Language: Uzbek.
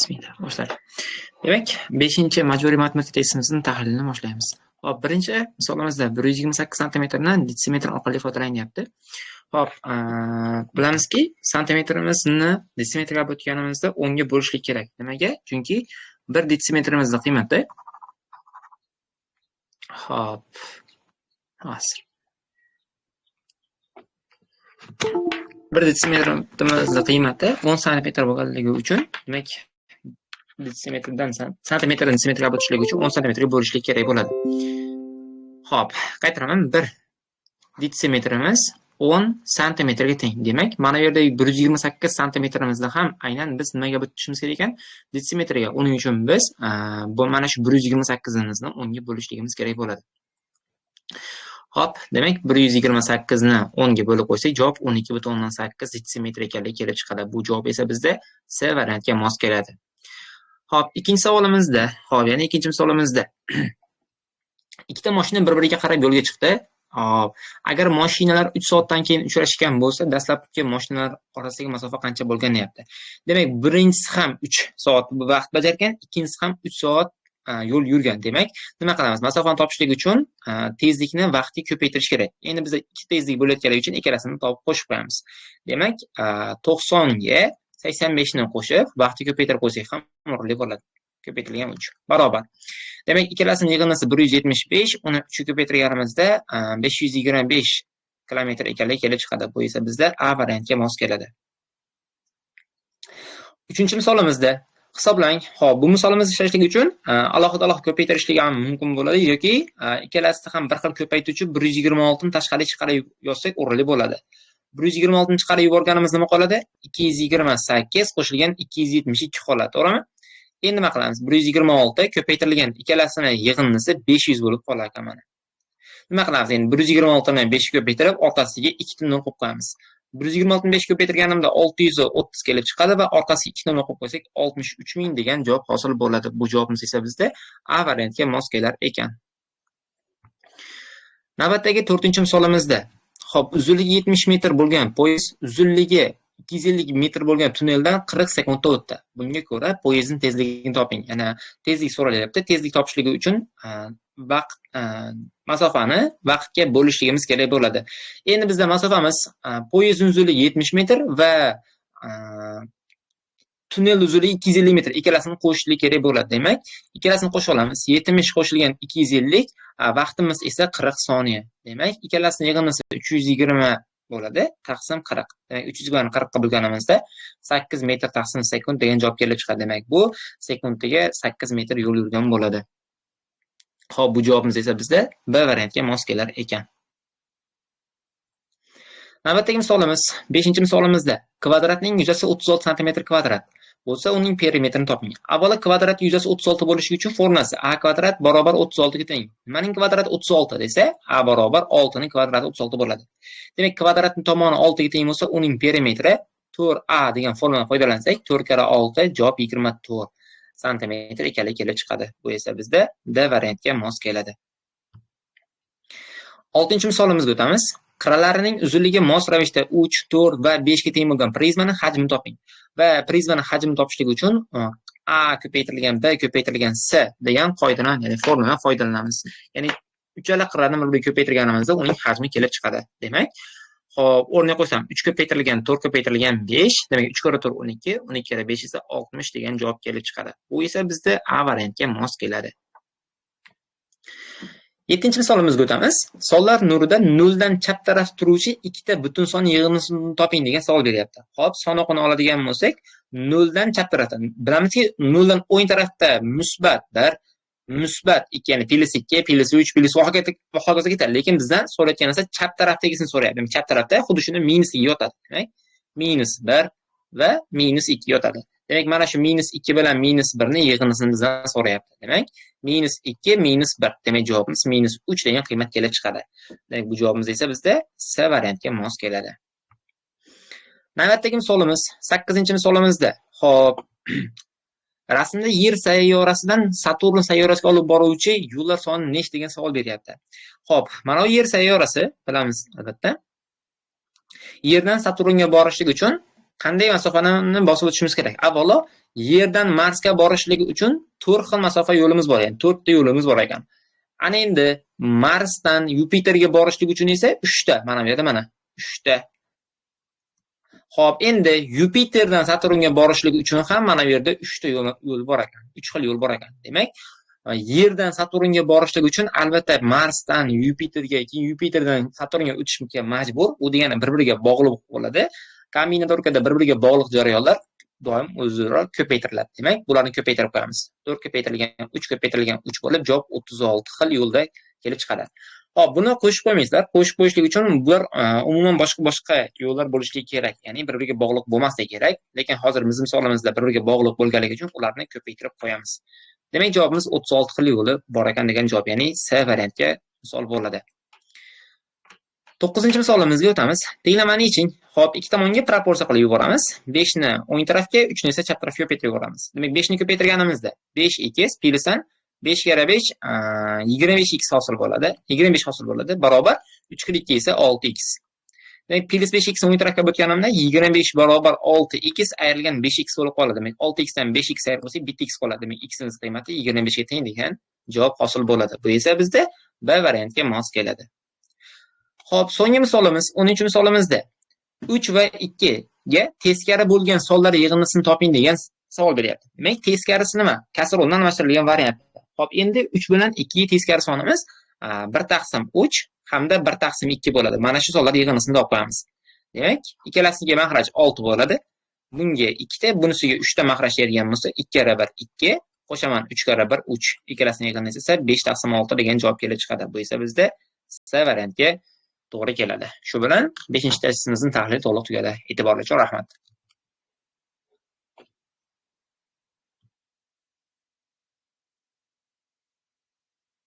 Bismillah, boshladik. Demak, 5-majburiy matematika testimizning tahlilini boshlaymiz. Xo'p, birinchi misolimizda 128 santimetrni detsimetr orqali ifodalanyapti. Xo'p, bilamizki, santimetrimizni detsimetrga olib o'tganimizda 10 ga bo'lishlik kerak. Nimaga? Chunki 1 detsimetrimizning qiymati, xo'p, hozir 1 detsimetrimizning qiymati 10 santimetr bo'lganligi uchun, demak, detsimetrdan santimetrdan detsimetrga olib o'tishligi uchun 10 santimetrga bo'lishlik kerak bo'ladi. Xo'p, qaytaraman, 1 detsimetrimiz 10 santimetrga teng. Demak, mana bu yerdagi 128 santimetrimizni ham aynan biz nimaga o'tishimiz kerak ekan? Detsimetrga. Uning uchun biz bu mana shu 128imizni 10 ga bo'lishligimiz kerak bo'ladi. Xo'p, demak 128 ni 10 ga bo'lib qo'ysak, javob 12,8 detsimetr ekanligi kelib chiqadi. Bu javob esa bizda C variantga mos keladi. Xo'p, ikkinchi savolimizda, xo'p, ya'ni ikkinchi misolimizda ikkita mashina bir-biriga qarab yo'lga chiqdi. Xo'p, agar mashinalar 3 soatdan keyin uchrashgan bo'lsa, dastlabki mashinalar orasidagi masofa qancha bo'lgan deyapti. Demak, birinchisi ham 3 soat vaqt bajargan, ikkinchisi ham 3 soat yo'l yurgan. Demak, nima qilamiz? Masofani topishlik uchun tezlikni vaqtga ko'paytirish kerak. Endi bizda ikki tezlik bo'layotganligi uchun ikkalasini topib qo'shib qo'yamiz. Demak, 90 ga 85 ni qo'shib, vaqtga ko'paytirib qo'ysak ham o'rinli bo'ladi. Ko'paytirilgan 3 barobar. Demak, ikkalasining yig'indisi 175, uni 3 ga ko'paytirganimizda 525 kilometr ekanligi kelib chiqadi. Bu esa bizda A variantga mos keladi. Uchinchi misolimizda hisoblang. Xo'p, bu misolimizni ishlashlik uchun alohida-alohida ko'paytirishlik ham mumkin bo'ladi yoki ikkalasini ham bir xil ko'paytiruvchi 126 ni tashqari chiqarib yozsak o'rinli bo'ladi. 126 ni chiqarib yuborganimiz nima qoladi? 228 qo'shilgan 272 qoladi, to'g'rimi? Endi nima qilamiz? 126 ko'paytirilgan ikkalasini yig'indisi 500 bo'lib qolar ekan mana. Nima qilamiz? Endi 126 ni 5 ga ko'paytirib, orqasiga 2 nol qo'yib qo'yamiz. 126 ni 5 ga ko'paytirganimda 630 kelib chiqadi va orqasiga 2 nol qo'yib qo'ysak 63000 degan javob hosil bo'ladi. Bu javobimiz esa bizda A variantga mos kelar ekan. Navbatdagi 4-misolimizda, xo'p, uzunligi 70 metr bo'lgan poyezd uzunligi 250 metr bo'lgan tunneldan 40 sekundda o'tdi. Bunga ko'ra poyezdning tezligini toping. Yana tezlik so'ralyapti. Tezlik topishligi uchun vaqt, masofani vaqtga bo'lishligimiz kerak bo'ladi. Endi bizda masofamiz poyezd uzunligi 70 metr va tunnel uzunligi 250 metr. Ikkalasini qo'shishlik kerak bo'ladi. Demak, ikkalasini qo'shib olamiz. 70 qo'shilgan 250, vaqtimiz esa 40 soniya. Demak, ikkalasini yig'indisi 320 bo'ladi, taqsim 40. Demak, 320 ni 40 ga bo'lganimizda 8 metr taqsim sekund degan javob kelib chiqadi. Demak, bu sekundiga 8 metr yo'l yurgan bo'ladi. Xo'p, bu javobimiz esa bizda B variantga mos kelar ekan. Navbatdagi misolimiz, 5-misolimizda kvadratning yuzasi 36 santimetr kvadrat bo'lsa, uning perimetrini toping. Avvalo kvadrat yuzasi 36 bo'lishi uchun formulasi a kvadrat barobar 36 ga teng. Nimaning kvadrati 36 desa, a barobar 6 ning kvadrati 36 bo'ladi. Demak, kvadratning tomoni 6 ga teng bo'lsa, uning perimetri 4a degan formuladan foydalansak, 4 karra 6 javob 24 santimetr ekanligi kelib chiqadi. Bu esa bizda D variantga mos keladi. 6-misolimizga o'tamiz. Qiralarining uzunligi mos ravishda 3, 4 va 5 ga teng bo'lgan prizmaning hajmini toping. Va prizmaning hajmini topishlik uchun a ko'paytirilgan b ko'paytirilgan s degan qoidadan, ya'ni formuladan foydalanamiz. Ya'ni uchala qirrani bir-biriga ko'paytirganimizda uning hajmi kelib chiqadi. Demak, xo'p, o'rniga qo'ysam 3 ko'paytirilgan 4 ko'paytirilgan 5, demak 3 karra 4 12, 12 karra 5 esa 60 degan javob kelib chiqadi. Bu esa bizda A variantga mos keladi. 7-misolimizga o'tamiz. Sonlar nurida noldan chap taraf turuvchi ikkita butun son yig'indisini toping degan savol beryapti. Xo'p, son o'qini oladigan bo'lsak, noldan chap tarafdan. Bilamizki, noldan o'ng tarafda musbat 1, musbat 2, ya'ni plus 2, plus 3, plus va hokazo ketadi. Lekin bizdan so'rayotgan narsa chap tarafdagisini so'rayapti. Demak, chap tarafda xuddi shuni minus 2 yotadi. Demak, minus 1 va minus 2 yotadi. Demak, mana shu minus 2 bilan minus 1 ni yig'indisini bizdan so'rayapti. Demak, minus 2 minus 1. Demak, javobimiz minus 3 degan qiymat kelib chiqadi. Demak, bu javobimiz esa bizda C variantga mos keladi. Navbatdagi misolimiz, 8-misolimizda. Xo'p, rasmda Yer sayyorasidan Saturn sayyorasiga olib boruvchi yo'llar soni nechta degan savol beryapti. Xo'p, mana bu Yer sayyorasi, bilamiz albatta. Yerdan Saturnga borishlik uchun qanday masofani bosib o'tishimiz kerak? Avvalo Yerdan Marsga borishligi uchun 4 xil masofa yo'limiz bor, ya'ni 4 ta yo'limiz bor ekan. Ana endi Marsdan Yupiterga borishlik uchun esa 3 ta, mana bu yerda mana 3 ta. Xo'p, endi Yupiterdan Saturnga borishlik uchun ham mana bu yerda 3 ta yo'l bor ekan. 3 xil yo'l bor ekan. Demak, Yerdan Saturnga borishlik uchun albatta Marsdan Yupiterga, keyin Yupiterdan Saturnga o'tishga majbur. U degani bir-biriga bog'liq bo'ladi. Kombinatorikada bir-biriga bog'liq jarayonlar doim o'zaro ko'paytiriladi. Demak, bularni ko'paytirib qo'yamiz. 4 ko'paytirilgan 3 ko'paytirilgan 3 bo'lib, javob 36 xil yo'lda kelib chiqadi. Xo'p, buni qo'shib qo'ymaysizlar. Qo'shib qo'yishlik uchun bular umuman boshqa-boshqa yo'llar bo'lishligi kerak. Ya'ni bir-biriga bog'liq bo'lmasligi kerak. Lekin hozir bizning misolimizda bir-biriga bog'liq bo'lganligi uchun ularni ko'paytirib qo'yamiz. Demak, javobimiz 36 xil yo'li bor ekan degan javob, ya'ni C variantga misol bo'ladi. 9-misolimizga o'tamiz. Tenglamani yeching. Xo'p, ikki tomonga proporsiya qilib yuboramiz. 5 ni o'ng tarafga, 3 ni esa chap tarafga ko'paytirib yuboramiz. Demak, 5 ni ko'paytirganimizda 5x plusdan 5 karra 5 25x hosil bo'ladi. 25 hosil bo'ladi. Barobar 3 kira 2 esa 6x. Demak, plus 5x o'ng tarafga o'tganimda 25 barobar 6x ayrilgan 5x bo'lib qoladi. Demak, 6x dan 5x ayirib qo'ysak 1x qoladi. Demak, x ning qiymati 25 ga teng degan javob hosil bo'ladi. Bu esa bizda B variantga mos keladi. Xo'p, so'nggi misolimiz 10-misolimizda 3 va 2 ga teskari bo'lgan sonlar yig'indisini toping degan savol beryapti. Demak, teskarisi nima? Kasr o'rnidan almashtirilgan variant. Xo'p, endi 3 bilan 2 teskari sonimiz 1 taqsim 3 hamda 1 taqsim 2 bo'ladi. Mana shu sonlar yig'indisini topib qo'yamiz. Demak, ikkalasiga mahraj 6 bo'ladi. Bunga 2 ta, bunisiga 3 ta mahraj bergan bo'lsa, 2 karra 1 2, qo'shaman 3 karra 1 3. Ikkalasini yig'indisi esa 5 taqsim 6 degan javob kelib chiqadi. Bu esa bizda C variantga to'g'ri keladi. Shu bilan 5-testimizning tahlili to'liq tugadi. E'tiborli uchun rahmat.